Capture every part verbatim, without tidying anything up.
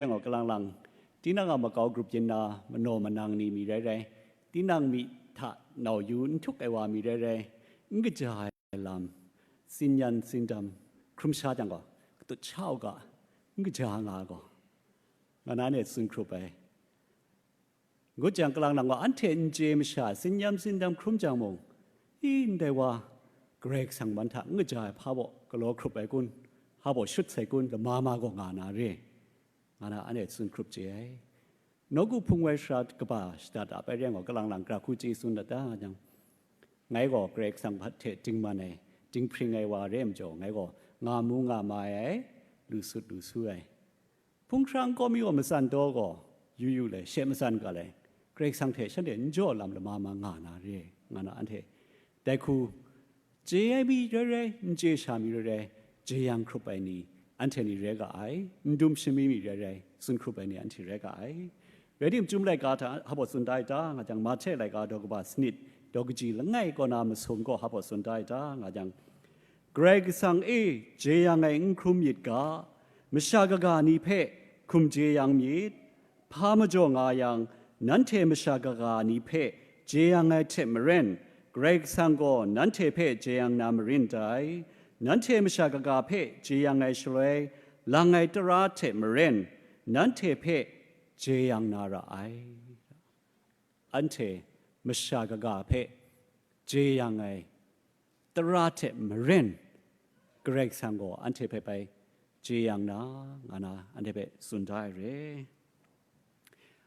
rai ngaw, kalang lang, tinang a makau grup yin na manaw manang ni mi rai rai, tinang myi hta nau yu n htuk ai wa mi rai rai, n kaja ai lam, tsin yan tsin dam hkrum sha jang gaw, katut sha u ga, n kaja nga ai gaw, nga na anhte tsun hkrup ai. Ngut jang, kalang lang gaw, anhte n chye masha, tsin yan tsin dam hkrum jang mung, i, ndai wa Karai Kasang man hta n kaja ai hpa baw galaw hkrup ai kun, hpa baw shut sai kun, lama ma gaw nga na re, nga na anhte tsun hkrup chye ai. Nawku hpung wai sara kaba shada da bai rai ngaw, kalang lang, gara hku chye tsun dat da nga jang, ngai gaw Karai Kasang hte dingman ai, dinghpring ai wa re ai majaw, ngai gaw nga mu nga mai ai, lu sut lu su ai. Hpung hkrang kawmi gaw matsan taw gaw, yu yu le, she matsan ga le, Karai Kasang hte shanhte n jaw lam lama ma nga na re, nga na anhte. Dai hku, chye ai mi rai rai, n chye sha mi rai rai, jeyang hkrup ai ni, anhte ni rai ga ai, n dum shami mi rai rai, tsun hkrup ai ni, anhte rai ga ai. Rai tim, Chyum laika hta hpa baw tsun da ai ta, nga jang, Mahte laika daw kaba sanit, daw kaji langai kaw na masum gaw hpa baw tsun da ai ta, nga jang, Karai Kasang e jeyang ai n hkrum myit ga, masha kaga ni hpe hkum jeyang myit, hpa majaw nga yang, nanhte masha kaga ni hpe jeyang ai hte maren, Karai Kasang gaw nanhte hpe jeyang na marin dai. Nanhte masha kaga hpe jeyang ai shaloi, lang ai tara hte maren, nanhte hpe jeyang na ra ai. Anhte masha kaga hpe jeyang ai tara hte maren, Karai Kasang gaw anhte hpe bai jeyang na, nga na anhte hpe tsun da ai re.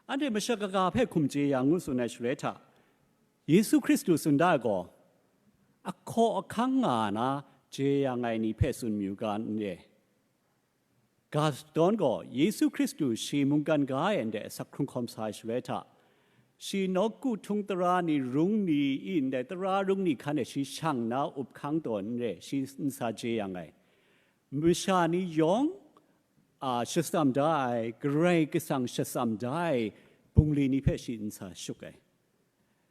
Anhte masha kaga hpe hkum jeyang ngu tsun ai shaloi hta, Yesu Hkristu tsun da ai gaw, ahkaw ahkang nga na jeyang ai ni hpe tsun mayu ga n re. Ga shadawn gaw Yesu Hkristu shi mungkan ga ai ndai asak hkrung hkawm sa ai shaloi hta, shi nawku htung tara ni rung ni i ndai tara rung ni hkan e shi shang na up hkang tawn n re, shi n sa jeyang ai. Masha ni yawng a, shatsam da ai, Karai Kasang shatsam da ai bungli ni hpe shi n sa shuk ai.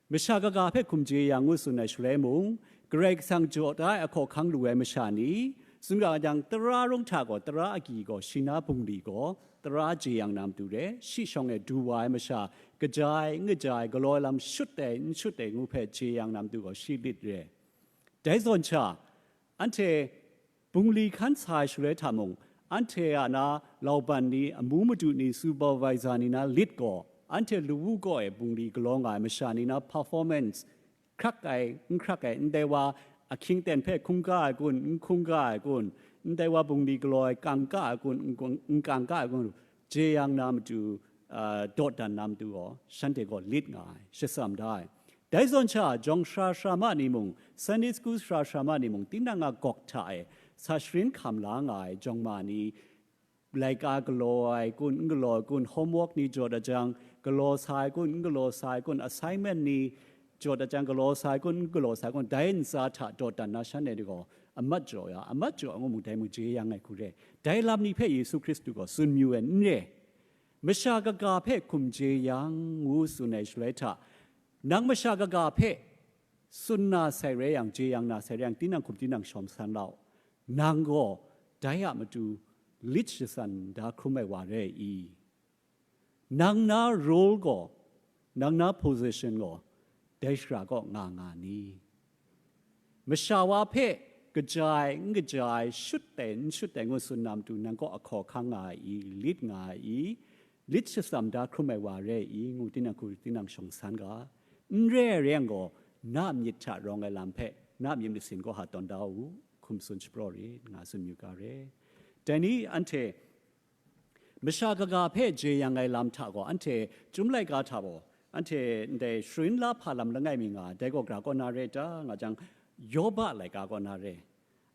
Masha kaga hpe hkum jeyang ngu tsun ai shaloi mung, Karai Kasang jaw da ai ahkaw hkang lu ai masha ni, tsun ga jang, tara rung hta gaw, tara agyi gaw, shi na bungli gaw, tara jeyang na matu re, shi shawng e du wa ai masha, kaja ai, n kaja ai, galaw ai lam shut ai, n shut ai ngu hpe jeyang na matu gaw, shi lit re. Dai zawn sha, anhte bungli hkan sa ai shaloi hta mung, anhte a na lauban ni, amu madu ni, supervisor ni na lit gaw, anhte lawu kaw e bungli galaw nga ai masha ni na performance hkrak ai, n hkrak ai, ndai wa ahkying ten hpe hkungga ai kun, n hkungga ai kun, ndai wa bungli galaw ai kangka ai kun, n kung-, n kangka ai kun, jeyang na matu, ah, dawdan na matu gaw, shanhte gaw lit nga ai, shatsam da ai. Dai zawn sha, jawng sara sara ma ni mung, Sunday school sara sara ma ni mung, tinang a gawk hta e sa sharin hkam la nga ai jawng ma ni, laika galaw ai kun, n galaw ai kun, homework ni jaw da jang, galaw sa ai kun, n galaw sa ai kun, assignment ni jaw da jang, galaw sa ai kun, n galaw sa ai kun, dai ntsa hta dawdan na shanhte gaw, amat jaw ya, amat jaw ngu mung, dai mung jeyang ai hku re. Dai lam ni hpe Yesu Hkristu gaw tsun mayu ai n re. Masha kaga hpe hkum jeyang ngu tsun ai shaloi hta, nang masha kaga hpe tsun na sai rai yang, jeyang na sai rai yang, tinang hkum tinang shawng san lau. Nang gaw dai a matu lit shatsam da hkrum ai wa re i? Nang na role gaw, nang na position gaw, dai shara kaw nga nga ni? Masha wa hpe kaja ai, n kaja ai, shut ai, n shut ai ngu tsun na matu, nang kaw ahkaw hkang nga ai i, lit nga ai i, lit shatsam da hkrum ai wa re i, ngu tinang hku tinang shawng san ga. N re ai re yang gaw, na myit hta rawng ai lam hpe, na myit masin gaw ha tawn da u, hkum tsun shapraw rit, nga tsun mayu ga re. Dai ni anhte masha kaga hpe jeyang ai lam hta gaw, anhte Chyum laika hta gaw, anhte ndai sharin la hpa lam langai mi nga, dai gaw gra kaw na re ta, nga jang, Yoba laika kaw na re.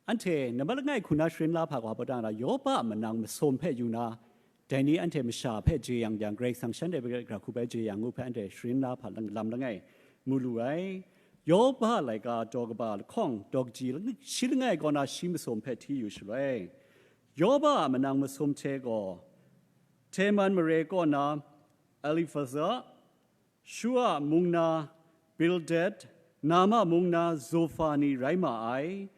Anhte nambat langai hku na sharin la hpa gaw hpa ta na, Yoba a manang masum hpe yu na, dai ni anhte masha hpe jeyang yang, Karai Kasang shanhte hpe gra hku bai jeyang ngu hpe anhte sharin la hpa lang-, lam langai mu lu ai. Yoba laika daw kaba lahkawng, daw kaji lang-, shi langai kaw na shi masum hpe hti yu shaloi, Yoba a manang masum hte gaw, Teman mare kaw na Elifaza, Shua mung na Bildad, Nama mung na Zofa ni rai ma ai.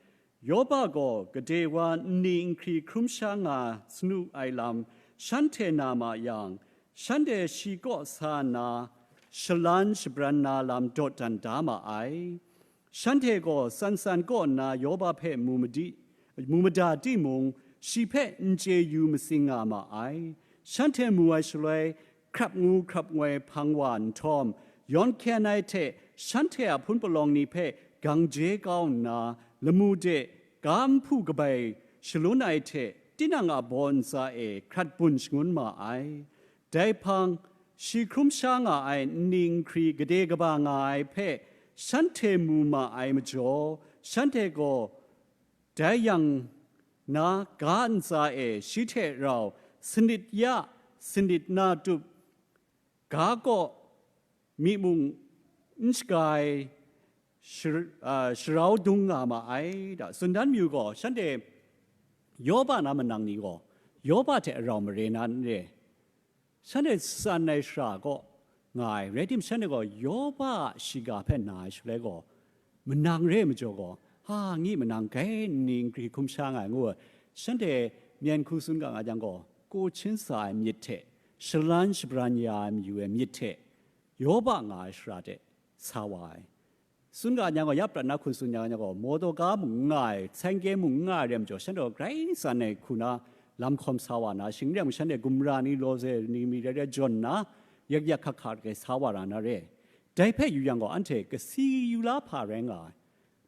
Yoba gaw gade wa nni nhkri hkrum sha nga sanu ai lam, Shanhte na ma yang, shanhte shi kaw sa nna, shalan shabran na lam dawdan da ma ai. Shanhte gaw san san kaw nna Yoba hpe mu madi, mu mada timung, shi hpe n chye yu matsing nga ma ai. Shanhte mu ai shaloi, hkrap ngu hkrap ngoi hpang wa nhtawm, yawn hkyen ai hte shanhte a hpun palawng ni hpe gang je kau nna, lamu de ga nhpu kabai shalun ai hte tinang a baw ntsa e hkrat bun shangun ma ai. Dai hpang, shi hkrum sha nga ai nni nhkri gade kaba nga ai hpe shanhte mu ma ai majaw, shanhte gaw dai yang na ga ntsa e shi hte rau sanit ya, sanit na tup, ga kaw myi mung n shaga ai shar-, a, sharau dung nga ma ai. Da, Sundan myu gaw shanhte Yoba na manang ni gaw Yoba hte arau mare na n re. Shanhte san ai shara kaw nga ai, rai tim, shanhte gaw Yoba a shiga hpe na ai shaloi gaw, manang re ai majaw gaw, ha, ngi manang grai nni nkri hkum sha nga ai ngu ai. Shanhte myen hku tsun ga nga jang gaw, ko hchin sa ai myit hte, shalan shabran ya ai mayu ai myit hte, Yoba nga ai shara de sa wa ai. Tsun ga nyang gaw, ya prat na hku tsun nyang gaw, mawtaw ga mung n nga ai, saingkye mung n nga ai re ai majaw, shanhte gaw grai san ai hku na lam hkawm sa wa na, shing re ai mung shanhte gumra ni, lawze ni mi rai rai jawn nna, yak yak hkak hkak rai sa wa ra na re. Dai hpe yu yang gaw, anhte kasi yu la hpa rai nga ai.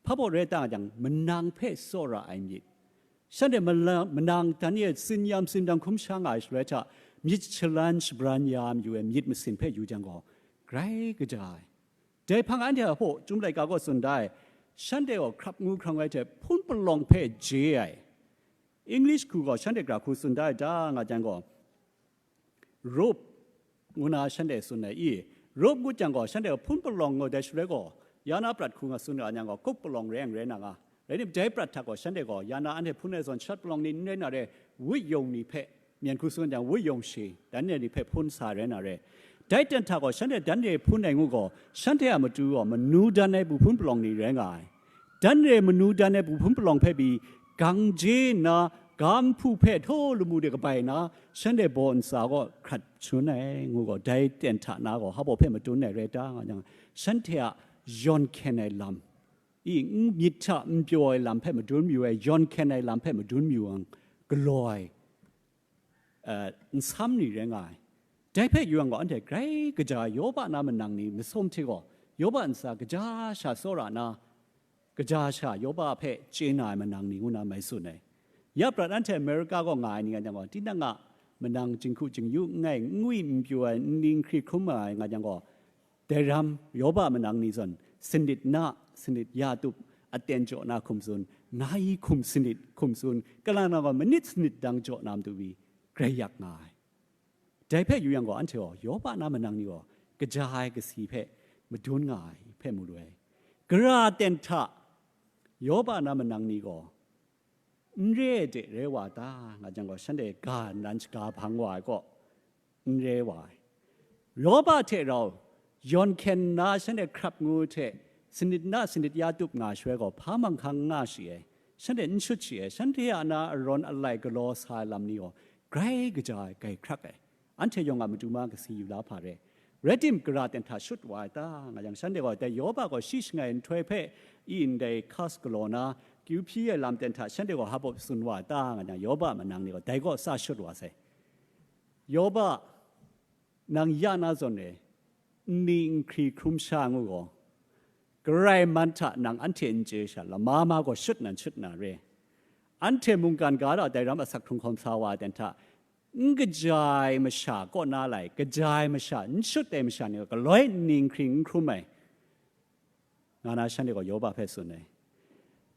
Hpa baw rai ta nga jang, manang hpe tsawra ai myit, shanhte mala-, manang dan e tsinyam tsindang hkum sha nga ai shaloi hta, myit shalan shabran ya mayu ai myit masin hpe yu jang gaw, grai kaja ai. Dai hpang anhte a hpaw Chyum laika gaw tsun da ai, shanhte gaw hkrap ngu hkrang ai hte hpun palawng hpe je ai. English hku gaw shanhte gara hku tsun da ai ta nga jang gaw, rope ngu na shanhte tsun ai i, rope ngut jang gaw, shanhte gaw hpun palawng ngut ai shaloi gaw, ya na prat hku nga tsun ra yang gaw, kup palawng rai yang rai na nga. Rai tim, dai prat hta gaw, shanhte gaw ya na anhte hpun ai zawn shat palawng ni n rai na re, wut yawng ni hpe, myen hku tsun jang, wut yawng shi, dan re ni hpe hpun sa rai na re. Dai ten hta gaw, shanhte dan re hpun ai ngu gaw, shanhte a matu gaw manu dan ai bu hpun palawng ni rai nga ai. Dan re manu dan ai bu hpun palawng hpe pyi, gang je nna, ga nhpu hpe htaw lamu de kabai nna, shanhte baw ntsa gaw hkrat shangun ai ngu gaw, dai ten hta na gaw, hpa baw hpe madun ai rai ta nga jang, shanhte a yawn hkyen ai lam, i, n-, myit hta n pyaw ai lam hpe madun mayu ai, yawn hkyen ai lam hpe madun mayu yang galaw ai, eh, nsam ni rai nga ai. Dai hpe yu yang gaw, anhte grai kaja ai, Yoba na manang ni masum hte gaw, Yoba ntsa kaja sha tsawra na, kaja sha Yoba hpe chye na ai manang ni ngu na mai tsun ai. Ya prat anhte Amerika gaw nga ai ni nga jang gaw, tinang a manang jinghku jingyu n ai, n ngwi n pyaw ai, nni nhkri hkrum ai nga jang gaw, dai ram, Yoba manang ni zawn, sanit na, sanit ya tup, aten jaw na hkum tsun, nai hkum sanit hkum tsun, kalang na gaw manit sanit dang jaw na matu pyi, grai yak nga ai. Dai hpe yu yang gaw, anhte gaw, Yoba na manang ni gaw, kaja ai kasi hpe madun nga ai hpe mu lu ai. Gara ten hta, Yoba na manang ni gaw, n re ai de rai wa ta nga jang gaw, shanhte ga nan shaga hpang wa ai kaw, n re wa ai. Yoba hte rau yawn hkyen nna shanhte hkrap ngu hte sanit na sanit ya tup nga ai shaloi gaw, hpa manghkang n nga shi ai, shanhte n shut shi ai, shanhte a na arawn alai galaw sa ai lam ni gaw, grai kaja ai, grai hkrak ai. Anhte yawng a matu ma kasi yu la hpa re. Rai tim, gara ten hta shut wa ai ta nga yang, shanhte gaw dai Yoba gaw shi shangai nhtoi hpe i ndai kas galaw na, kyu hpyi ai lam ten hta shanhte gaw hpa baw tsun wa ai ta nga yang, Yoba manang ni gaw dai kaw sa shut wa sai. Yoba, nang ya na zawn e, nni nhkri hkrum sha ngu gaw, Karai man hta nang anhte n chye sha, lama ma gaw shut nan shut na re. Anhte mungkan ga da dai ram asak hkrung hkawm sa wa ai ten hta, n kaja ai masha kaw na lai, kaja ai masha, n shut ai masha ni gaw galoi nni nhkring n hkrum ai, nga na shanhte gaw Yoba hpe tsun ai.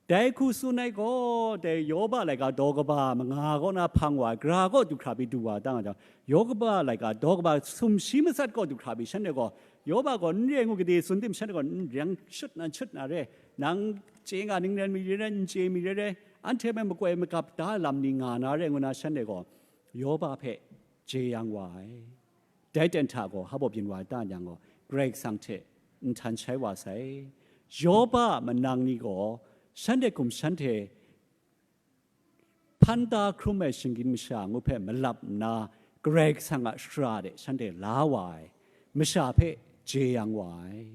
Dai hku tsun ai gaw, dai Yoba laika daw kaba manga kaw na hpang wa ai, gara kaw du hkra pyi du wa ai ta nga jang, Yoba laika daw kaba sumshi matsat kaw du hkra pyi shanhte gaw, Yoba gaw n re ngu gade tsun tim, shanhte gaw n reng shut na, shut na re, nang chye nga ning ren mi re re, n chye mi re re, anhte hpe makoi magap da lam ni nga na re ngu na shanhte gaw, Yoba hpe jeyang wa ai. Dai ten hta gaw, hpa baw byin wa ai ta yang gaw, Karai Kasang hte nhtan shai wa sai. Yoba manang ni gaw, shanhte hkum shanhte hpan da hkrum ai shinggyim masha ngu hpe malap nna, Karai Kasang a shara de shanhte la wa ai, masha hpe jeyang wa ai.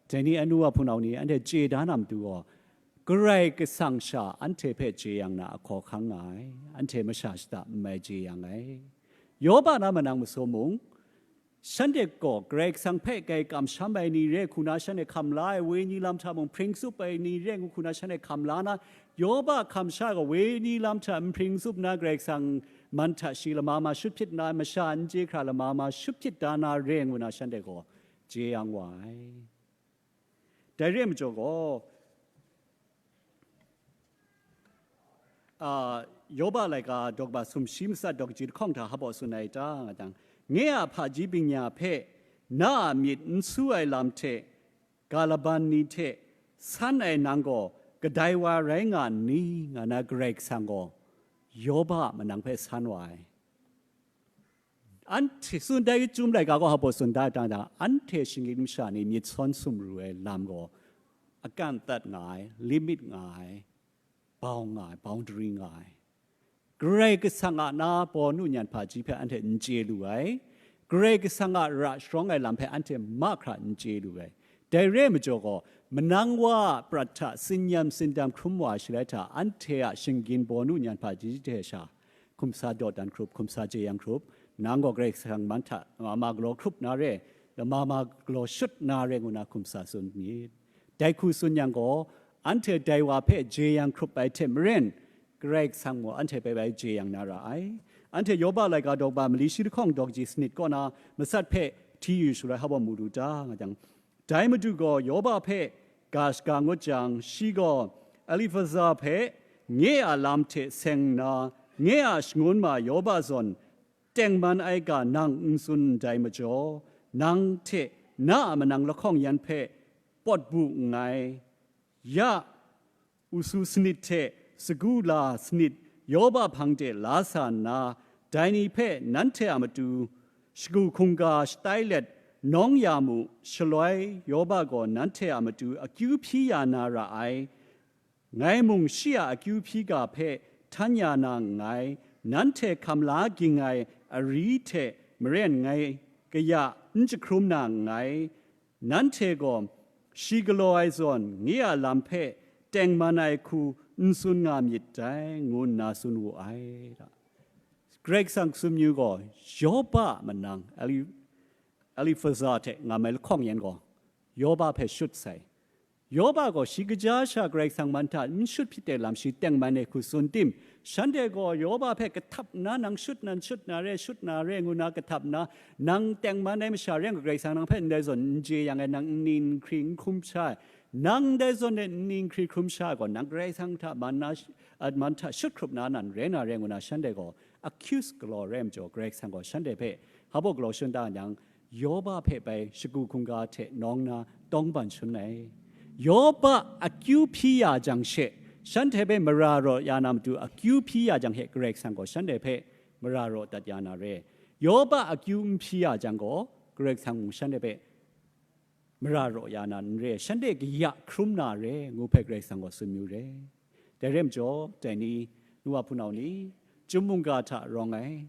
Dai ni, anu wa hpunau ni, anhte chye da na matu gaw, Karai Kasang sha anhte hpe jeyang na ahkaw hkang nga ai, anhte masha shata n mai jeyang ai. Yoba na manang masum mung, shanhte gaw Karai Kasang hpe grai kamsham ai ni re hku na, shanhte hkam la ai wenyi lam hta mung hpring tsup ai ni re ngu hku na, shanhte hkam la na, Yoba hkam sha gaw wenyi lam hta n hpring tsup na, Karai Kasang man hta shi lama ma shut hpyit na, masha n chye hkra lama ma shut hpyit da na re ngu na, shanhte gaw jeyang wa ai. Dai re ai majaw gaw, a, Yoba laika daw kaba sumshi matsat daw kaji lahkawng hta hpaw tsun ai ta, nga jang, nye a hpaji bingya hpe na a myit n su ai lam hte, ga laban ni hte san ai nang gaw kadai wa rai nga n ni, nga na Karai Kasang gaw Yoba a manang hpe san wa ai. Anhte tsun dai, Chyum laika gaw hpaw tsun da ai ta, anhte shinggyim masha ni myit sawn sumru ai lam gaw akan dat nga ai, limit nga ai, bau nga ai, boundary nga ai. Karai Kasang a na bawnu nyan hpaji hpe anhte n chye lu ai. Karai Kasang a ra sharawng ai lam hpe anhte mahkra n chye lu ai. Dai re ai majaw gaw, manang wa a prat hta tsin-yam tsindam hkrum wa ai shaloi hta, anhte a shinggyim bawnu nyan hpaji hte sha, hkumsa dawdan hkrup, hkumsa jeyang hkrup, nang gaw Karai Kasang man hta mama galaw hkrup na re, mama galaw shut na re ngu na hkumsa tsun myit. Dai hku tsun yang gaw, anhte dai wa hpe jeyang hkrup ai hte maren, Karai Kasang mung anhte hpe bai jeyang na ra ai. Anhte Yoba laika daw kaba mali shi lahkawng daw kaji sanit kaw na matsat hpe hti yu shaloi hpaw mu lu ta, nga jang, dai Madu gaw Yoba hpe ga shaga ngut jang, shi gaw Elifaza hpe nye a lam hte seng nna, nye a shangun ma Yoba zawn tengman ai ga nang n tsun ndai majaw, nang hte na a manang lahkawng yan hpe pawt bu nngai. Ya, usu sanit hte sagu la sanit Yoba hpang de la sa nna, dai ni hpe nanhte a matu shagu hkungga shatai let nawng ya mu, shaloi Yoba gaw nanhte a matu akyu hpyi ya na ra ai. Ngai mung shi a akyu hpyi ga hpe htan ya na nngai, nanhte hkam la ging ai ari hte maren ngai kaya n jahkrum na nngai, nanhte gaw shi galaw ai zawn nye a lam hpe tengman ai hku n tsun nga myit dai, ngu nna tsun wu ai. Karai Kasang sumyu gaw Yoba a manang Eli-, Elifaza hte ngam ai lahkawng yan gaw, Yoba hpe shut sai. Yoba gaw shi kaja sha Karai Kasang man hta n shut hpyit ai lam shi tengman ai hku tsun tim, shanhte gaw Yoba hpe kahtap nna, nang shut nan shut na re, shut na re, ngu na kahtap nna, nang tengman ai masha re nga, Karai Kasang nang hpe ndai zawn n jeyang ai, nang nni nhkri n hkrum sha ai, nang ndai zawn e nni nhkri hkrum sha ai gaw, nang Karai Kasang hta man na, a, man hta shut hkrup na nan re na re, ngu na shanhte gaw accuse galaw re ai majaw, Karai Kasang gaw shanhte hpe hpaw galaw shun da yang, Yoba hpe bai shagu hkungga hte nawng na tawng ban shangun ai. Yoba akyu hpyi ya jang she, shanhte hpe mara raw ya na matu akyu hpyi ya jang she, Karai Kasang gaw shanhte hpe mara raw dat ya na re. Yoba akyu n hpyi ya jang gaw, Karai Kasang mung shanhte hpe mara raw ya na n re, shanhte kaya hkrum na re, ngu hpe Karai Kasang gaw tsun yu re. Dai re majaw, dai ni, nu wa hpunau ni, Chyum mungga hta rawng ai,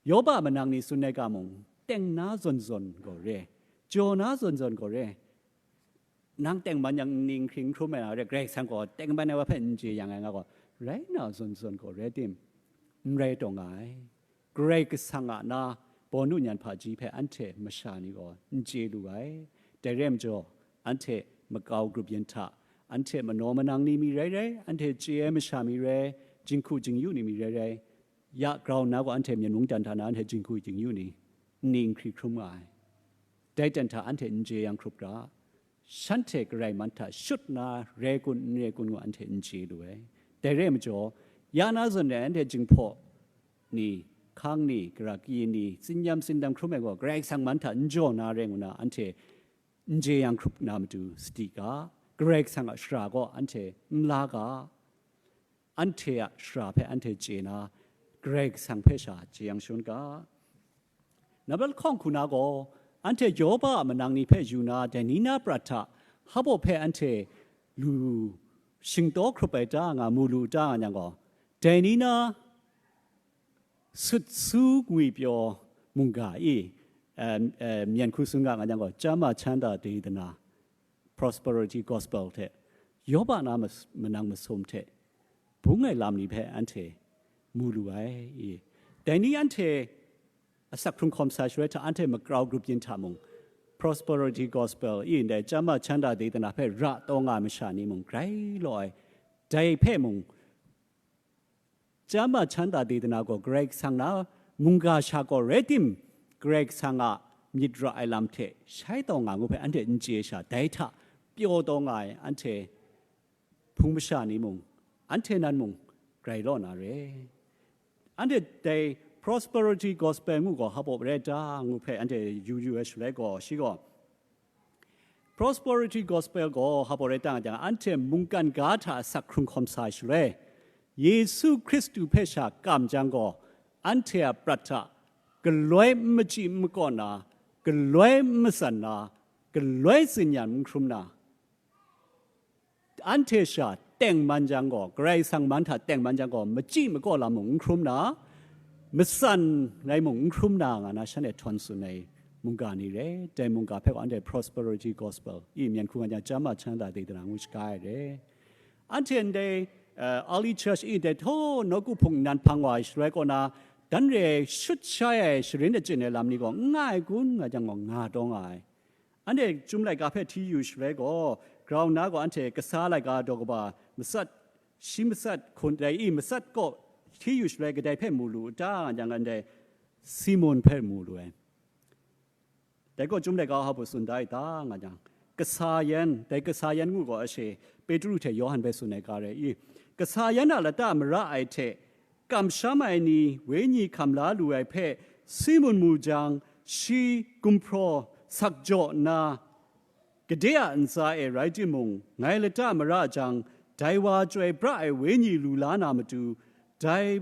Yoba manang ni tsun ai ga mung, teng na zawn zawn gaw re, jaw na zawn zawn gaw re, nang tengman yang nni nhkri n hkrum ai na re, Karai Kasang gaw tengman ai wa hpe n jeyang ai nga gaw, rai na zawn zawn gaw re tim, n rai taw nga ai. Karai Kasang a na bawnu nyan hpaji hpe anhte masha ni gaw n chye lu ai. Dai re ai majaw, anhte makau grup yin hta, anhte manaw manang ni mi rai rai, anhte chye ai masha mi rai, jinghku jingyu ni mi rai rai, ya grau nna gaw anhte myen mungdan hta na anhte jinghku jingyu ni, nni nhkri hkrum nga ai. Dai ten hta anhte n jeyang hkrup ra, shanhte Karai man hta shut na re kun, n re kun ngu anhte n chye lu ai. Dai re ai majaw, ya na zawn e anhte jinghpaw ni, hkang ni, gara kayin ni, tsin-yam tsindam hkrum ai gaw, Karai Kasang man hta n jaw na re ngu na, anhte n jeyang hkrup na matu sadi ga, Karai Kasang a shara gaw anhte n la ga, anhte a shara hpe anhte chye na, Karai Kasang hpe sha jeyang shangun ga. Nambat lahkawng hku na gaw, anhte Yoba a manang ni hpe yu na, dai ni na prat hta hpaw hpe anhte lu shingtaw hkrup ai ta nga, mu lu ta nga yang gaw, dai ni na Sut su ngwi pyaw mungga i, eh, eh, myen hku tsun ga nga jang gaw, Chyam ma chanda de dana, prosperity gospel hte, Yoba na mas-, manang masum hte, bung ai lam ni hpe anhte mu lu ai i. Dai ni anhte asak hkrung hkawm sa shaloi hta, anhte magrau grup yin hta mung, prosperity gospel i ndai Chyam ma chanda de dana hpe ra taw nga ai masha ni mung grai law ai. Dai hpe mung, Chyam ma chanda de dana gaw Karai Kasang na mungga sha gaw rai tim, Karai Kasang a myit ra ai lam hte shai taw nga ngu hpe anhte n chye sha, dai hta pyaw taw nga ai anhte hpung masha ni mung, anhte nan mung, grai law na re. Anhte dai prosperity gospel ngu gaw hpa rai ta ngu hpe anhte yu yu ai shaloi gaw, shi gaw, prosperity gospel gaw hpa rai ta nga jang, anhte mungkan ga hta asak hkrung hkawm sa ai shaloi, Yesu Hkristu hpe sha kam jang gaw, anhte a prat hta galoi n machyi n makaw na, galoi n matsan na, galoi tsin yan n hkrum na, anhte sha teng man jang gaw, Karai Kasang man hta teng man jang gaw, machyi makaw lam mung n hkrum na, matsan rai mung n hkrum na, nga na shanhte htawn tsun ai mungga ni re. Dai mungga hpe gaw anhte prosperity gospel i myen hku nga jang, Chyam ma chanda de dana ngu shaga ai re. Anhte ndai, eh, early church i dai htaw nawku hpung nnan hpang wa ai shaloi kaw na, dan re shut shai ai sharin achyin ai lam ni gaw n nga ai kun nga jang gaw, nga taw nga ai. Anhte Chyum laika hpe hti yu shaloi gaw, grau nna gaw anhte kasa laika daw kaba matsat, shi matsat hkun dai i matsat kaw hti yu shaloi kadai hpe mu lu u ta nga jang, anhte Simun hpe mu lu ai. Dai gaw Chyum laika hpa tsun da i ta nga jang, kasa yan, dai kasa yan ngu gaw ashe Petru hte Yawhan hpe tsun ai ga rai i, kasa yan a lata mara ai hte, kamsham ai ni wenyi hkam la lu ai hpe Simun mu jang, shi gumhpraw sak jaw nna, gade a ntsa e rai timung, ngai lata mara jang, dai wa chyoi pra ai wenyi lu la na matu, dai,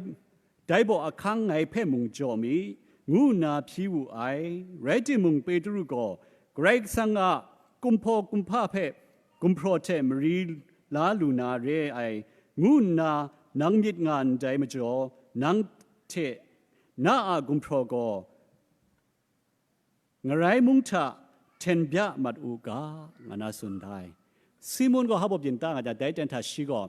dai baw ahkang ngai hpe mung jaw mi, ngu nna hpyi wu ai. Rai timung, Petru gaw, Karai Kasang a kumhpaw kumhpa hpe gumhpraw hte mari la lu na re ai, ngu nna nang myit nga ndai majaw, nang hte na a gumhpraw gaw ngarai mung hta hten bya mat u ga, nga na tsun da ai. Simun gaw hpa byin ta nga jang, dai ten hta shi gaw,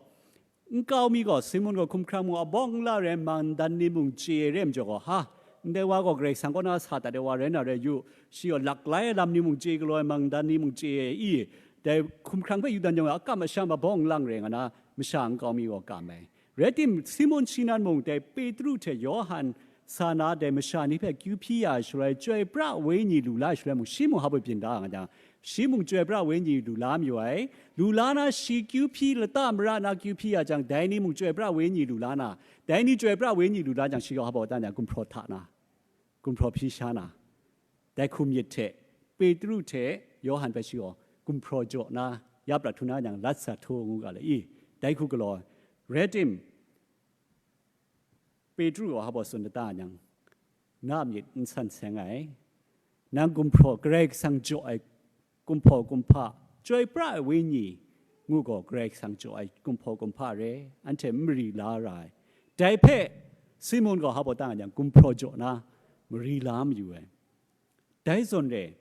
nkau mi gaw Simun gaw hkumhkrang mung abawng la rai, mang dan ni mung chye ai re majaw gaw, ha, ndai wa gaw Karai Kasang kaw na sa dat ai wa rai na rai yu, shi gaw laklai ai lam ni mung chye galaw ai, mang dan ni mung chye ai i, dai hkumhkrang hpe yu dan jang, akam asham abawng lang rai, nga na masha nkau mi gaw kam ai. Rai tim, Simun shi nan mung dai Petru hte Yawhan sa na dai masha ni hpe kyu hpyi ya shaloi, chyoi pra wenyi lu la ai shaloi mung, shi mung hpa byin da nga jang, shi mung chyoi pra wenyi lu la mayu ai. Lu la na shi kyu hpyi, lata mara na kyu hpyi ya jang, dai ni mung chyoi pra wenyi lu la na, dai ni chyoi pra wenyi lu la jang, shi gaw hpa dan ya gumhpraw hta na, gumhpraw hpyi sha na, dai hku myit hte, Petru hte Yawhan hpe shi gaw gumhpraw jaw na, ya prat htu na jang, lat sa htu ngu ga le i, dai hku galaw ai. Rai tim, Petru gaw hpa tsun da ta jang, na myit n san seng ai. Nang gumhpraw, Karai Kasang jaw ai kumhpaw kumhpa, chyoi pra ai wenyi ngu gaw, Karai Kasang jaw ai kumhpaw kumhpa re, anhte n mari la ra ai. Dai hpe Simun gaw hpa ta nga jang, gumhpraw jaw na mari la mayu ai. Dai zawn re,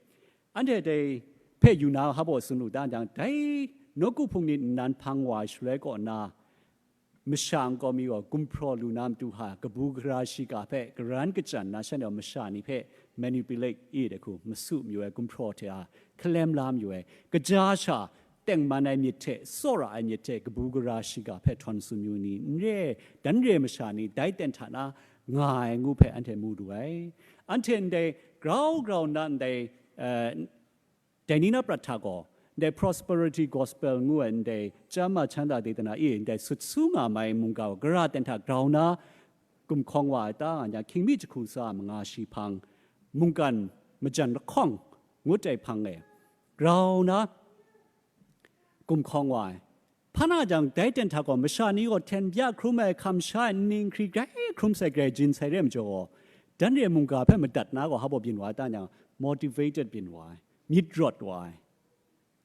anhte dai hpe yu na hpa tsun lu ta jang, dai nawku hpung ni nnan hpang wa ai shaloi kaw na, masha nkau mi gaw gumhpraw lu na matu hta, kabu gara shiga hpe karan kachyan na, shanhte masha ni hpe manipulate i de hku, masu mayu ai, gumhpraw hte a hkalem la mayu ai, kaja sha tengman ai myit hte, tsawra ai myit hte, kabu gara shiga hpe htawn tsun yu ni n re, dan re masha ni dai ten hta na nga ai ngu hpe anhte mu lu ai. Anhte ndai grau grau nna ndai, eh, dai ni na prat hta gaw, ndai prosperity gospel ngu ai ndai chyam ma chanda de tana e ndai sut su nga mai mungga gaw, gara ten hta grau na gumhkawng wa ai ta nga jang, hkying mi jahku tsa manga shi hpang, mungkan majan lahkawng ngut ai hpang e grau na gumhkawng wa ai. Hpa na jang, dai ten hta gaw, masha ni gaw hten bya hkrum ai, hkam sha ai, nning hkri grai hkrum sai, grai jin sai re majaw gaw, dan re mungga hpe madat na gaw, hpa byin wa ai ta jang, motivated byin wa ai, myit rawt wa ai.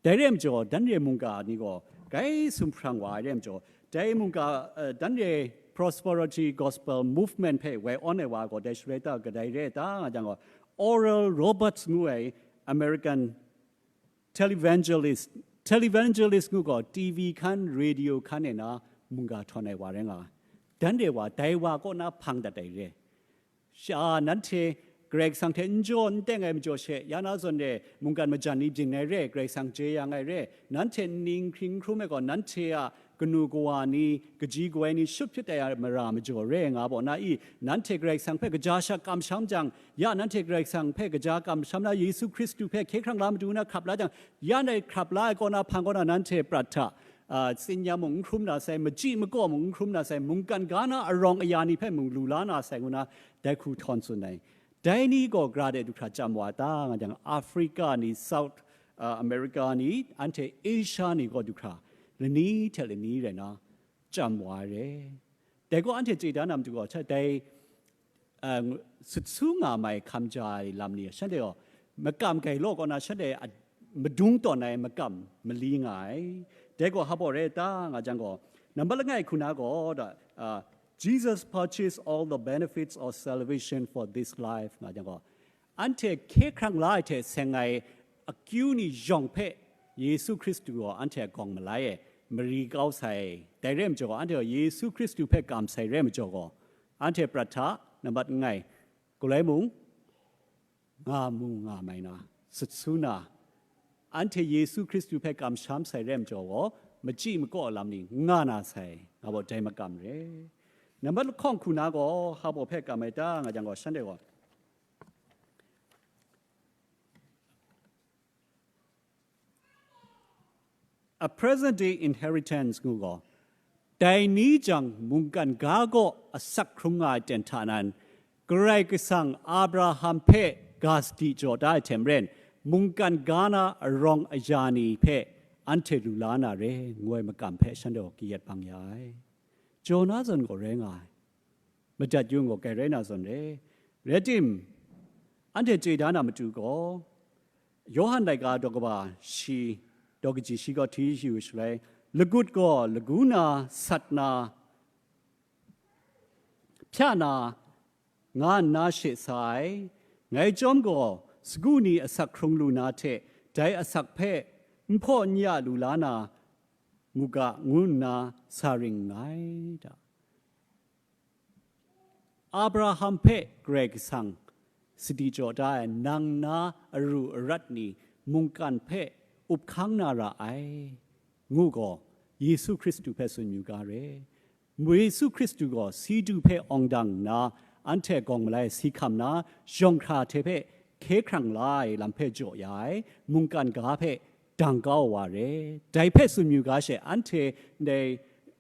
Dai re majaw, dan re mungga ni gaw grai sumhprang wa ai re majaw, dai mungga, eh, dan re Prosperity Gospel Movement hpe woi awn ai wa gaw dai shaloi ta kadai re ta nga jang gaw, Oral Roberts ngu ai American televangelist, televangelist ngu gaw T V hkan, radio hkan e na mungga htawn ai wa rai nga ai. Dan re wa, dai wa kaw na hpang dat ai re. Sha, nanhte Karai Kasang hte n jaw n teng ai majaw she, ya na zawn re, mungkan majan ni byin ai re, Karai Kasang jeyang ai re, nanhte nning hkring n hkrum ai gaw, nanhte a kanu kawa ni, kaji kawai ni shut hpyit ai a mara majaw re nga baw na i, nanhte Karai Kasang hpe kaja sha kamsham jang, ya nanhte Karai Kasang hpe kaja kamsham na Yesu Hkristu hpe hkye hkrang la matu na hkrap la jang, ya ndai hkrap la ai kaw na hpang kaw na nanhte prat hta, a, tsin-ya mung n hkrum na sai, machyi makaw mung n hkrum na sai, mungkan ga na arawng aya ni hpe mung lu la na sai, ngu na dai hku htawn tsun ai. Dai ni gaw gara de du hkra chyam wa ta nga jang, Africa ni, South, a, America ni, anhte Asia ni gaw du hkra lani hte lani rai na chyam wa ai re. Dai gaw anhte chye da na matu gaw, hta dai, a, sut su nga mai hkam ja ai lam ni, shanhte gaw makam gai law kaw na, shanhte a madung tawn ai makam mali nga ai. Dai gaw hpa baw re ta nga jang gaw, nambat langai hku na gaw, da, a, Jesus purchased all the benefits of salvation for this life nga jang gaw, anhte hkye hkrang la ai hte seng ai akyu ni yawng hpe Yesu Hkristu gaw anhte a gawng malai e mari kau sai. Dai re ai majaw, anhte gaw Yesu Hkristu hpe kam sai re ai majaw gaw, anhte prat hta, nambat langai, galoi mung, nga mu nga mai na, sut su na, anhte Yesu Hkristu hpe kamsham sai re ai majaw gaw, machyi makaw lam ni nga na sai, nga baw dai makam re. Nambat lahkawng hku na gaw, hpa baw hpe kam ai ta nga jang gaw, shanhte gaw, a present day inheritance ngu gaw, dai ni jang mungkan ga gaw asak hkrum nga ai ten hta nan, Karai Kasang Abraham hpe ga sadi jaw da ai hte maren, mungkan ga na arawng aya ni hpe anhte lu la na re, ngu ai makam hpe shanhte gaw kayat bang ya ai. Jaw na zawn gaw rai nga ai. Madat yung gaw kai rai na zawn re. Rai tim, anhte chye da na matu gaw, Yawhan laika daw kaba shi, daw kaji shi gaw hti yu shaloi, lagut gaw lagu na, sat na, hpya na, nga nna she sa ai. Ngai chyawm gaw, sagu ni asak hkrung lu na hte, dai asak hpe n hpaw n ya lu la na mu ga, ngu nna sa ring nngai da. Abraham hpe Karai Kasang sadi jaw da ai, nang na aru arat ni mungkan hpe up hkang na ra ai, ngu gaw, Yesu Hkristu hpe tsun yu ga re. Yesu Hkristu gaw si du hpe awng dang nna, anhte gawng malai si hkam na, yawng hkra hte hpe hkye hkrang la ai lam hpe jaw ya ai, mungkan ga hpe dang kau wa re. Dai hpe tsun yu ga she, anhte ndai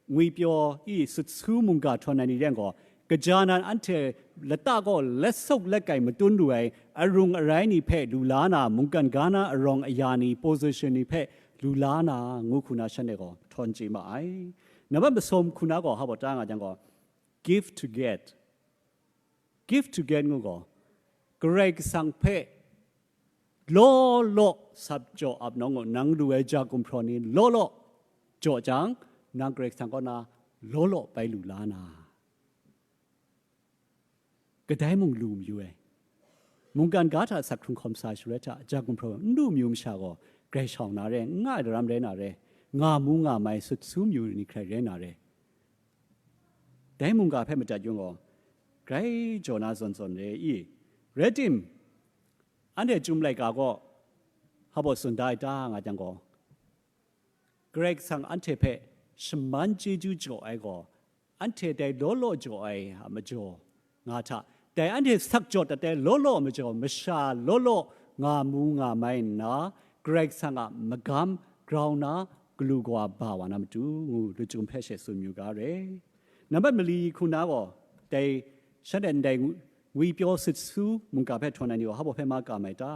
ngwipyaw i sut su mungga htawn ai ni ren gaw, kaja nan anhte lata gaw let sawk let kai matun lu ai arung arai ni hpe lu la na, mungkan ga na arawng aya ni, position ni hpe lu la na, ngu hku na shanhte gaw htawn chye ma ai. Nambat masawm hku na gaw hpa baw ta nga jang gaw, give to get. Give to get ngu gaw, Karai Kasang hpe law law sap jaw ap nawng gaw, nang lu ai ja gumhpraw ni law law jaw jang, nang Karai Kasang kaw na law law bai lu la na. Kadai mung lu mayu ai. Mungkan ga hta sak hkrung hkawm sa shaloi hta, ja gumhpraw n lu mayu masha gaw, grai shau na re, n nga ai daram rai na re, nga mu nga mai sut su mayu ni hkrai rai na re. Dai mungga hpe madat yung gaw, grai jaw na zawn zawn re i. Rai tim, anhte Chyum laika gaw hpa baw tsun da ai ta nga jang gaw, Karai Kasang anhte hpe shaman chyeju jaw ai gaw, anhte dai law law jaw ai a majaw nga hta, dai anhte sak jaw dat ai law law majaw, masha law law nga mu nga mai nna, Karai Kasang a magam grau na galu gawa ba wa na matu, ngu lachyum hpe she tsun yu ga re. Nambat mali hku na gaw, dai shanhte ndai ngwi, ngwipyaw sut su mungga hpe htawn ai ni gaw, hpa baw hpe ma kam ai ta?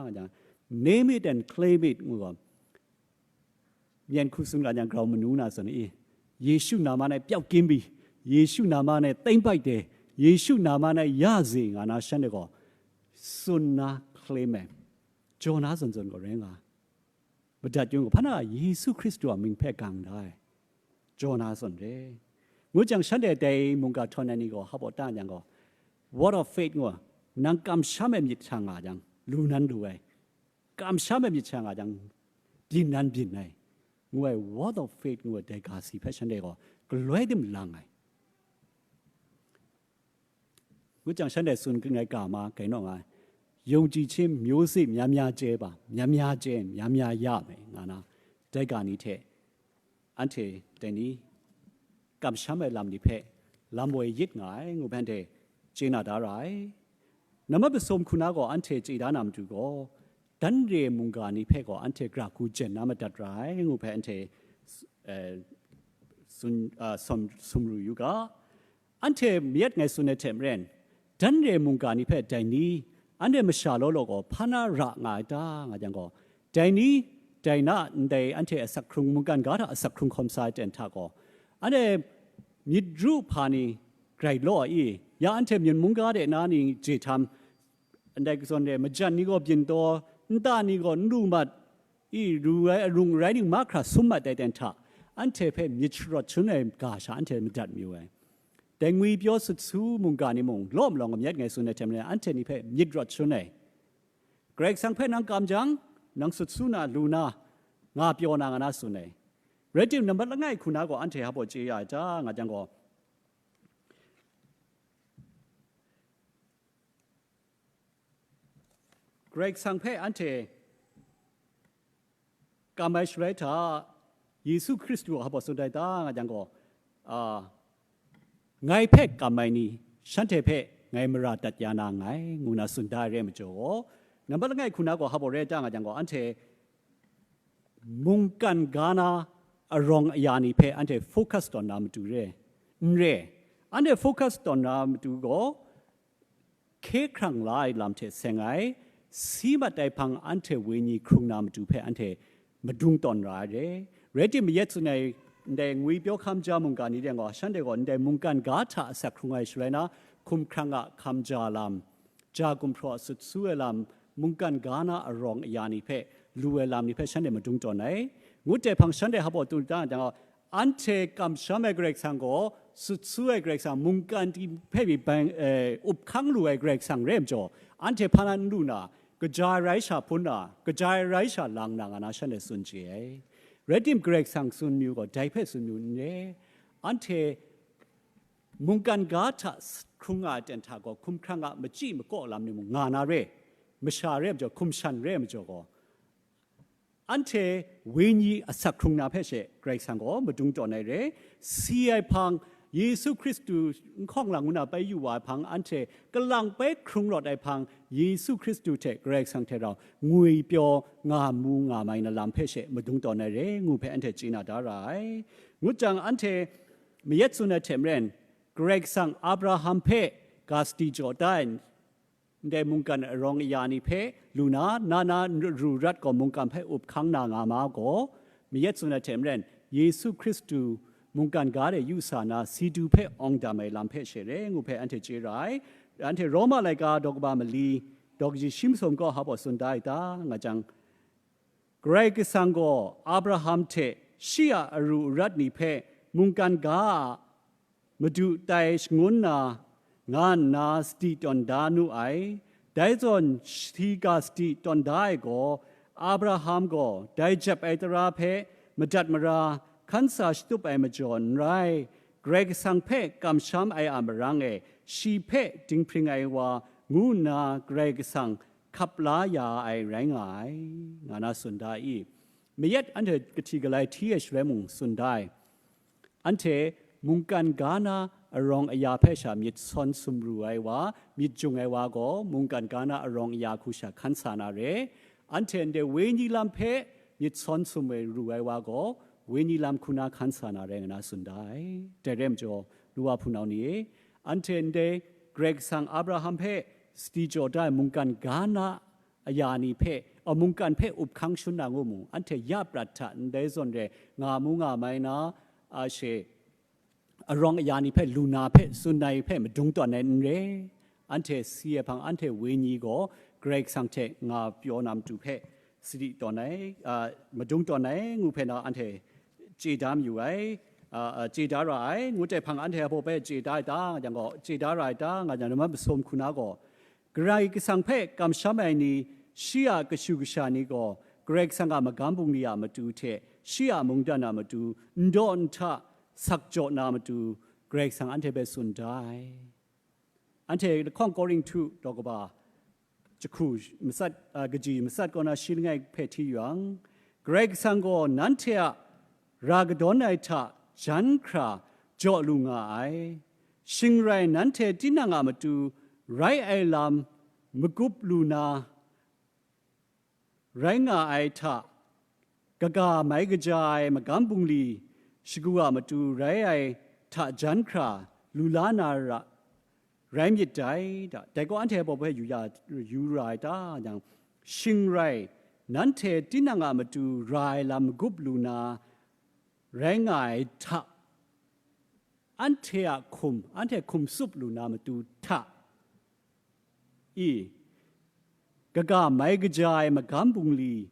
Name it and claim it, ngu gaw, myen hku tsun ga yang grau manu na zawn i, Yesu nama nai pyawk kim bi, Yesu nama nai teng bai de, Yesu nama nai ya ze nga na shanhte gaw, tsun na claim ai, jaw na zawn zawn gaw rai nga. Madat yung gaw, hpa na Yesu Hkristu a mying hpe gang da ai, jaw na zawn re. Ngu jang shanhte dai mungga htawn ai ni gaw hap awt ta yang gaw, word of faith ngu, nang kamsham ai myit hta nga jang, lu nan lu ai, kamsham ai myit hta nga jang, byin nan byin ai, ngu ai word of faith ngu ai dai ga si hpe shanhte gaw galoi dim lang ai. Ngu jang shanhte tsun ai ga ma, kai naw nga ai, ယုံကြည်ခြင်းမျိုးစေ့များများကျဲပါ, များများကျဲ, များများရမယ် nga na, dai ga ni hte, anhte dai ni, kamsham ai lam ni hpe, lam woi yit nga ai, ngu hpe anhte chye na da ra ai. Nambat masum hku na gaw anhte chye da na matu gaw, dan re mungga ni hpe gaw anhte gra hku jen na madat ra ai, ngu hpe anhte, eh, tsun, ah, sum, sumru yu ga. Anhte mayat ngai tsun ai hte maren, dan re mungga ni hpe dai ni, anhte masha law law gaw hpa na ra nga ai ta, nga jang gaw, dai ni, dai na ndai anhte asak hkrung, mungkan ga hta asak hkrung hkawm sa ai ten hta gaw, anhte myit ru hpa ni grai law ai i, ya anhte myit mungga de na ni je htam, ndai zawn re, majan ni gaw byin taw, nta ni gaw n lu mat, i ru ai, arung arai ning mahkra sum mat ai ten hta, anhte hpe myit sharawt shangun ai ga sha anhte madat mayu ai. Dai ngwi pyaw sut su mungga ni mung, law malawng mayat ngai tsun ai hte maren, anhte ni hpe myit rawt shangun ai. Karai Kasang hpe nang kam jang, nang sut su na, lu na, nga pyaw na, nga na tsun ai. Rai timung, nambat langai hku na gaw anhte hap awt chye ya ai ta, nga jang gaw, Karai Kasang hpe anhte kam ai shaloi hta, Yesu Hkristu a hpa tsun dai ta, nga jang gaw, a, ngai hpe kam ai ni, shanhte hpe ngai mara dat ya na nngai, ngu na tsun da ai re ai majaw gaw, nambat langai hku na gaw hap awt rai ta, nga jang gaw, anhte mungkan ga na arawng aya ni hpe anhte focus tawn na matu re, n re, anhte focus tawn na matu gaw, hkye hkrang la ai lam hte seng ai, si mat ai hpang anhte wenyi hkrung na matu hpe anhte madung tawn ra ai re. Rai timung, mayat tsun ai ndai ngwi pyaw hkam ja mungga ni de gaw, shanhte gaw ndai mungkan ga hta asak hkrung ai shaloi na, hkum hkrang a hkam ja lam, ja gumhpraw a sut su ai lam, mungkan ga na arawng aya ni hpe, lu ai lam ni hpe shanhte madung tawn ai. Ngut dai hpang shanhte hap awt tu ta jang gaw, anhte kamsham ai Karai Kasang gaw, sut su ai Karai Kasang, mungkan ni hpe pyi bang, eh, up hkang lu ai Karai Kasang re ai majaw, anhte hpa na n lu na, kaja ai rai sha hpun na, kaja ai rai sha lang na, nga na shanhte tsun chye ai. Rai timung, Karai Kasang tsun mayu gaw, dai hpe tsun mayu n re. Anhte mungkan ga hta s-, hkrung nga ai ten hta gaw, hkum hkrang a machyi makaw lam ni mung nga na re, masha re ai majaw, hkum shan re ai majaw gaw, anhte wenyi asak hkrung na hpe she Karai Kasang gaw madung tawn ai re. Si ai hpang, Yesu Hkristu n hkawng lang ngu na bai yu wa ai hpang, anhte kalang bai hkrung rawt ai hpang, Yesu Hkristu hte Karai Kasang hte rau ngwi pyaw nga mu nga mai na lam hpe she madung tawn ai re, ngu hpe anhte chye na da ra ai. Ngut jang, anhte mayat tsun ai hte maren, Karai Kasang Abraham hpe ga sadi jaw da ai, ndai mungkan arawng aya ni hpe lu na, na na ru rat gaw mungkan hpe up hkang na nga ma gaw, mayat tsun ai hte maren, Yesu Hkristu mungkan ga de yu sa na, si du hpe awng dam ai lam hpe she re, ngu hpe anhte chye ra ai. Anhte Roma laika daw kaba mali, daw kaji shi masum gaw hap awt tsun da ai ta, nga jang, Karai Kasang gaw Abraham hte shi a aru arat ni hpe mungkan ga a madu tai shangun na, nga nna sadi tawn da nu ai. Dai zawn shi ga sadi tawn da ai gaw, Abraham gaw dai jep ai tara hpe madat mara hkan sa shatup ai majaw n rai, Karai Kasang hpe kamsham ai a marang e, shi hpe dinghpring ai wa ngu nna Karai Kasang hkap la ya ai rai nga ai, nga na tsun da i? Mayat anhte kahti galai hti ai shaloi mung tsun da ai. Anhte mungkan ga na arawng aya hpe sha myit sawn sumru ai wa, myit jung ai wa gaw, mungkan ga na arawng aya hku sha hkan sa na re. Anhte ndai wenyi lam hpe myit sawn sumru ai wa gaw, wenyi lam hku na hkan sa na re, nga na tsun da ai. Dai re majaw, nu wa hpunau ni e, anhte ndai Karai Kasang Abraham hpe sadi jaw da ai mungkan ga na aya ni hpe, a, mungkan hpe up hkang shangun na ngu mu, anhte ya prat hta ndai zawn re nga mu nga mai na, a, she, arawng aya ni hpe lu na hpe tsun ai hpe madung tawn ai n re. Anhte si ai hpang, anhte wenyi gaw Karai Kasang hte nga pyaw na matu hpe sadi tawn ai, a, madung tawn ai ngu hpe na anhte chye da mayu ai. a, a, chye da ra ai, ngu hte hpang anhte a baw hpe chye da ai ta, nga jang gaw, chye da ra ai ta, nga jang, nambat masum hku na gaw, Karai Kasang hpe kamsham ai ni, shi a kashu kasha ni gaw, Karai Kasang a magam bungli a matu hte shi a mungdan a matu, n daw n hta, sak jaw na matu, Karai Kasang anhte hpe tsun da ai. Anhte lahkawng Korinhtu daw kaba jahku matsat, a, kaji matsat kaw na shi langai hpe hti yang, Karai Kasang gaw nanhte a ra kadawn ai hta jan hkra jaw lu nga ai. Shing rai nanhte tinang a matu rai ai lam magup lu na rai nga ai hta, kaga mai kaja ai magam bungli shagu a matu rai ai hta jan hkra lu la na ra, rai myit dai da. Dai gaw anhte a baw hpe yu ya, yu ra ai ta? Yang, shing rai, nanhte tinang a matu ra ai lam magup lu na rai nga ai hta, anhte a hkum, anhte hkum tsup lu na matu hta i, kaga mai kaja ai magam bungli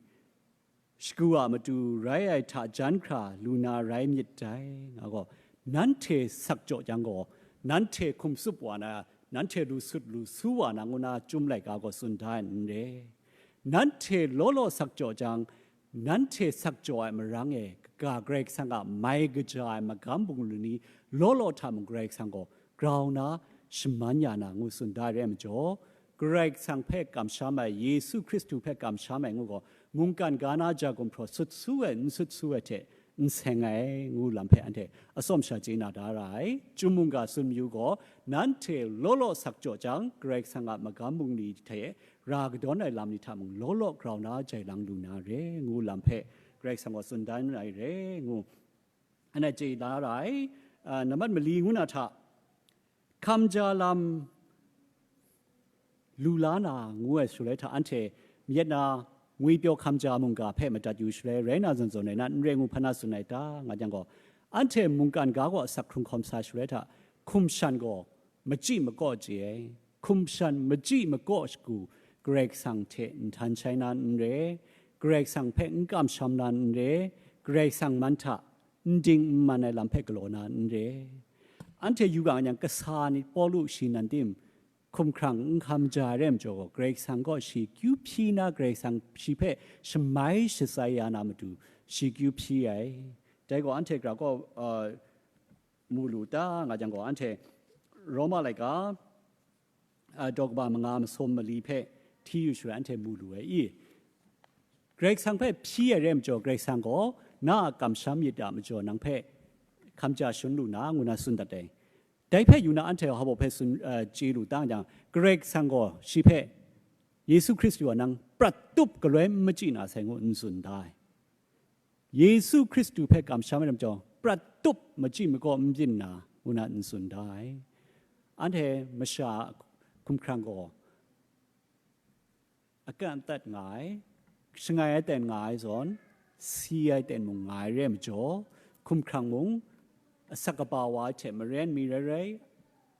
shagu a matu rai ai hta jan hkra lu na rai myit dai. Nga gaw, nanhte sak jaw jang gaw, nanhte hkum tsup wa na, nanhte lu sut lu su wa na ngu na Chyum laika gaw tsun da ai n re. Nanhte law law sak jaw jang, nanhte sak jaw ai marang e, kaga Karai Kasang a mai kaja ai magam bungli ni law law hta mung Karai Kasang gaw grau na shaman ya na ngu tsun da ai rai majaw, Karai Kasang hpe kamsham ai, Yesu Hkristu hpe kamsham ai ngu gaw, mungkan ga na ja gumhpraw sut su ai, n sut su ai hte n seng ai, ngu lam hpe anhte atsawm sha chye na da ra ai. Chyum mungga tsun mayu gaw, nanhte law law sak jaw jang, Karai Kasang a magam bungli hte ra kadawn ai lam ni hta mung law law grau na jai lang lu na re, ngu lam hpe Karai Kasang gaw tsun dan ai re, ngu anhte chye na ra ai. A, nambat mali ngu na hta, hkam ja lam lu la na ngu ai shaloi hta, anhte myit na ngwipyaw hkam ja mungga hpe madat yu shaloi, rai na zawn zawn rai na, n re ngu hpa na tsun ai ta, nga jang gaw, anhte mungkan ga gaw asak hkrung hkawm sa shaloi hta, hkum shan gaw machyi makaw chye ai. Hkum shan machyi makaw shagu, Karai Kasang hte nhtan shai na n re, Karai Kasang hpe n kamsham na n re, Karai Kasang man hta n ding n man ai lam hpe galaw na n re. Anhte yu ga yang, kasa ni Pawlu shi nan tim hkumhkrang n hkam ja ai rai majaw gaw, Karai Kasang gaw shi kyu hpyi na, Karai Kasang shi hpe shamai shatsai ya na matu shi kyu hpyi ai. Dai gaw anhte gra gaw, uh, mu lu ta, nga jang gaw, anhte Roma laika, uh, daw kaba manga masum mali hpe hti yu shaloi anhte mu lu ai i? Karai Kasang hpe hpyi ai rai majaw, Karai Kasang gaw na a kamsham myit a majaw nang hpe hkam ja shangun lu na, ngu na tsun dat ai. Dai hpe yu na, anhte hpa baw hpe tsun, uh, chye lu tang jang, Karai Kasang gaw shi hpe, Yesu Hkristu a nang prat tup galoi n machyi na sai ngu n tsun da ai. Yesu Hkristu hpe kamsham ai lam chyawm, prat tup machyi makaw n byin na, ngu na n tsun da ai. Anhte masha hkumhkrang gaw, akan atat nga ai, shangai ai ten nga ai zawn, si ai ten mung nga ai re ai majaw, hkumhkrang mung asak kaba wa ai hte maren mi rai rai,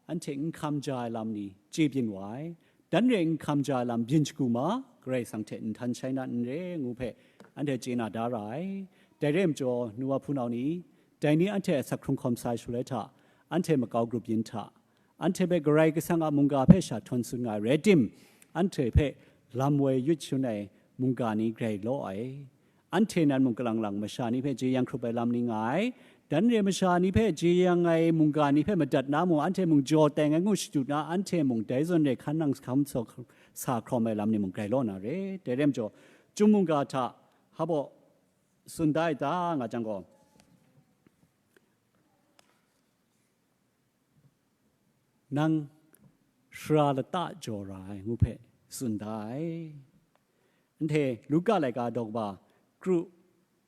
anhte n hkam ja ai lam ni chye byin wa ai, dan re n hkam ja ai lam byin shagu ma, Karai Kasang hte nhtan shai na n re ngu hpe anhte chye na da ra ai. Dai re ai majaw, nu wa hpunau ni, dai ni anhte asak hkrung hkawm sa ai shaloi hta, anhte makau grup yin hta, anhte hpe Karai Kasang a mungga hpe sha htawn tsun nga ai rai tim, anhte hpe lam woi yut shangun ai mungga ni grai law ai. Anhte nan mung kalang lang masha ni hpe jeyang hkrup ai lam ni nga ai. Dan re masha ni hpe jeyang ai mungga ni hpe madat na mung, anhte mung jaw teng ai ngu shadut na, anhte mung dai zawn re hkan nang hkam sa, sa hkrawm ai lam ni mung grai law na re. Dai re majaw, Chyum mungga hta hpa baw tsun da ai ta, nga jang gaw, nang sara lata jaw ra ai ngu hpe tsun da ai. Anhte Luka laika daw kaba kru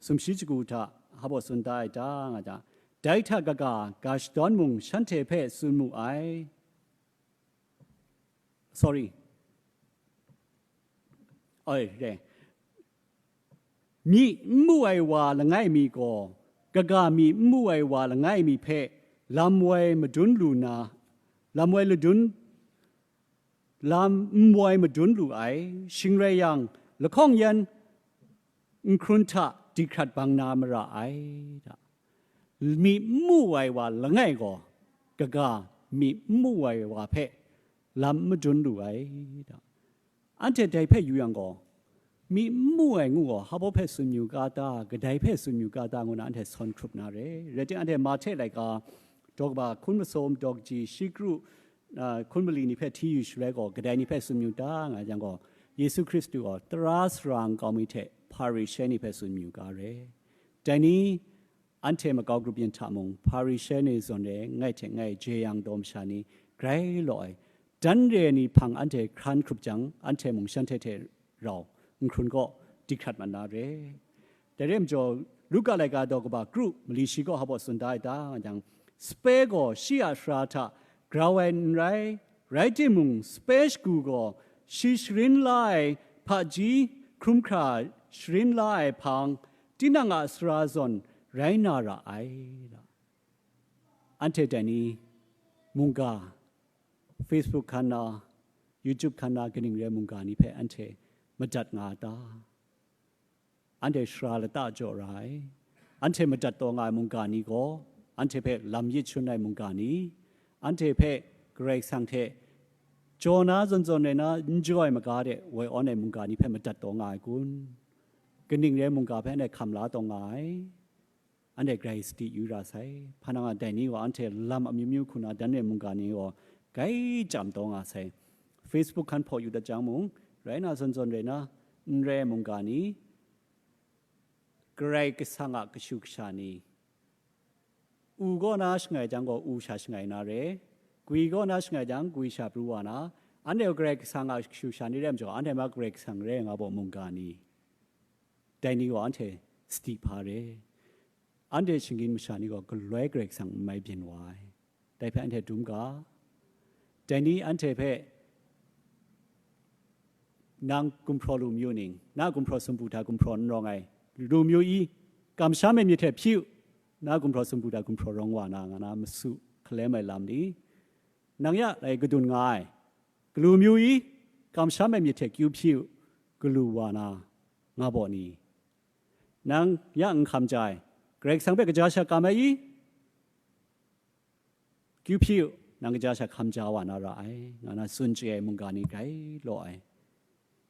sumshi shagu hta hpa baw tsun da ai ta, nga jang, dai hta kaga ga shadawn mung shanhte hpe tsun mu ai. Sorry. Oi, re. Myi n mu ai wa langai mi gaw, kaga myi n mu ai wa langai mi hpe lam woi madun lu na, lam woi ladun, lam n woi madun lu ai, shing rai yang, lahkawng yan n hkrun hta dihkrat bang na mara ai, da. Myi n mu ai wa langai gaw, kaga myi n mu ai wa hpe lam madun lu ai. Anhte dai hpe yu yang gaw, myi n mu ai ngu gaw, hpa baw hpe tsun yu ga ta, kadai hpe tsun yu ga ta ngu na anhte sawn hkrup na re. Rai timung, anhte Mahte laika daw kaba hkun masum, daw kaji shi kru, hkun mali ni hpe hti yu shaloi gaw, kadai ni hpe tsun yu ta nga yang gaw, Yesu Hkristu gaw tara sara nkau mi hte Hparishe ni hpe tsun yu ga re. Dai ni, anhte makau grup yin hta mung, Hparishe ni zawn re, ngai hte ngai jeyang daw masha ni grai law ai, dan re ai ni hpang anhte hkran hkrup jang, anhte mung shanhte hte rau nhkrun kaw di hkrat mat na re. Dai re majaw, Luka laika daw kaba kru mali shi gaw hpa baw tsun da ai ta, nga jang, sape gaw shi a sara hta grau ai n rai, rai timung, sape shagu gaw shi sharin la ai hpaji hkrum hkra sharin la ai hpang, tinang a sara zawn rai na ra ai. Anhte dai ni mungga, Facebook hkan na, YouTube hkan na, kaning re mungga ni hpe anhte madat nga a ta? Anhte sara lata jaw ra ai. Anhte madat taw nga ai mungga ni gaw, anhte hpe lam yit shun ai mungga ni, anhte hpe Karai Kasang hte jaw na zawn zawn rai na, n jaw ai maga de woi awn ai mungga ni hpe madat taw nga ai kun? Kaning re mungga hpe anhte hkam la taw nga ai? Anhte grai sadi yu ra sai. Hpa nang a dai ni gaw anhte lam amyu myu hku na dan re mungga ni gaw grai chyam taw nga sai. Facebook hkan hpaw yu dat jang mung, rai na zawn zawn rai na, n rai mungga ni, Karai Kasang a kashu kasha ni, u gaw na shangai jang gaw u sha shangai na re, gwi gaw na shangai jang gwi sha pru wa na, anhte gaw Karai Kasang a kashu kasha ni re majaw, anhte ma Karai Kasang re nga baw mungga ni, dai ni gaw anhte sadi hpa re. Anhte shinggyim masha ni gaw galoi Karai Kasang n mai byin wa ai. Dai hpe anhte dum ga. Dai ni anhte hpe, nang gumhpraw lu mayu ning, na gumhpraw sumpu hta gumhpraw n rawng ai, lu mayu i? Kamsham ai myit hte hpyi u, na gumhpraw sumpu hta gumhpraw rawng wa na, nga na masu hkalem ai lam ni, nang ya lai kadun nga ai, galu mayu i? Kamsham ai myit hte kyu hpyi u, galu wa na, nga baw ni? Nang ya n hkam ja ai, Karai Kasang hpe kaja sha kam ai i? Kyu hpyi u, nang kaja sha hkam ja wa na ra ai, nga na tsun chye ai mungga ni grai law ai.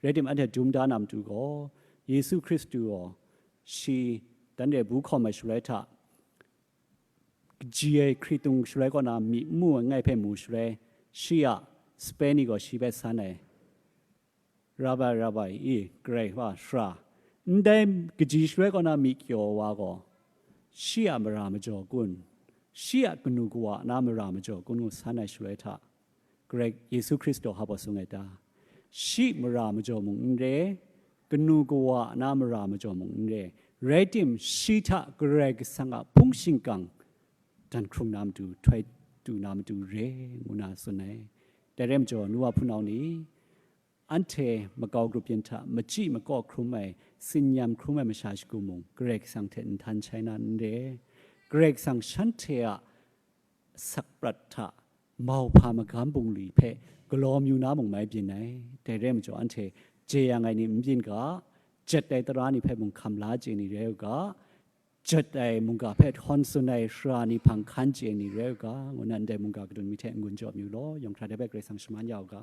Rai timung, anhte dum da na matu gaw, Yesu Hkristu gaw shi dan re bu hkawm ai shaloi hta, kaji ai hkritung shaloi kaw na myi n mu ai ngai hpe mu shaloi, shi a sape ni gaw shi hpe san ai, Rabbi, Rabbi, i, Karai wa sara, ndai kaji shaloi kaw na myi kyaw wa gaw, shi a mara majaw kun, shi a kanu kawa na mara majaw kun ngu san ai shaloi hta, Karai Yesu Hkristu hpa baw tsun ai ta? Shi mara majaw mung n re, kanu kawa na mara majaw mung n re, rai tim, shi hta Karai Kasang a hpung shingkang dan hkrung na matu, htoi tu na matu re, ngu na tsun ai. Dai rai majaw, nu wa hpunau ni, anhte makau grup yin hta machyi makaw hkrum ai, tsin-yam hkrum ai masha shagu mung, Karai Kasang hte nhtan shai na n re. Karai Kasang shanhte a sakprat hta mauhpa magam bungli hpe galaw mayu na mung mai byin ai. Dai rai majaw, anhte jeyang ai ni n byin ga, jet ai tara ni hpe mung hkam la chye ni rai u ga, jet ai mungga hpe htawn tsun ai sara ni hpang hkan chye ni rai u ga, ngu na ndai mungga kadun mi hte n-gun jaw mayu law, yawng hkra dai hpe Karai Kasang shaman ya u ga.